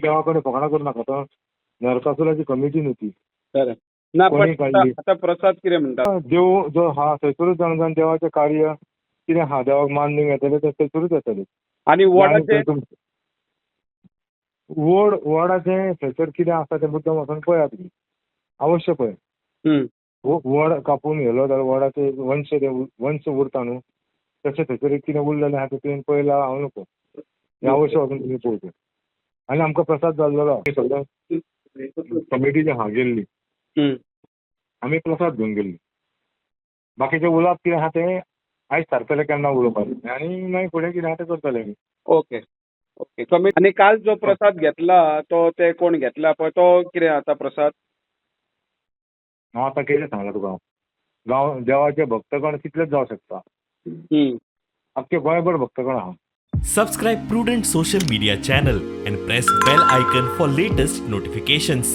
देवा कडेन फकाणां करूं नाका. तो नरकासुराची कमिटी न्हू ती. खरें ना. कोणी पण काडली? आतां प्रसाद कितें म्हणटा? देव जो आहा थंयसरूच जाण जाण देवाचें कार्य कितें आहा, देवाक मान दिवंक येतलें तें थंयसरूच येतलें. आनी आनी वडाचें? थंय वड, वडाचें थंयसर कितें आसा तें मुद्दम वचोन पळयात तुमी, अवश्य पळय. वड कापून व्हेलो जाल्यार वडाचे एक वंश, ते वंश उरता न्हू, तशें थंयसर एक कितें उरलेलें आहा तें तुवें पळयलां हांव नको, हें अवश्य वचून तुमी पळोवचें. आनी आमकां प्रसाद जाल्लेलो आहा. सगळ्या कमिटी जी आहा गेल्ली, आमी प्रसाद घेवन गेल्ली. बाकीचे उलोवप कितें आहा तें आयज थारतलें केन्ना उलोवपाचें आनी मागीर फुडें कितें आहा तें करतले आमी. ओके ओके कमी. आनी काल जो प्रसाद घेतला तो ते कोण घेतला पळय तो कितें आता प्रसाद? हांव आतां कितें सांगलां तुका, हांव गांव देवाचे भक्तगण कितलेच जावं शकता, आख्खे गोंयभर भक्तगण आहा. Subscribe Prudent Social Media channel and press bell icon for latest notifications.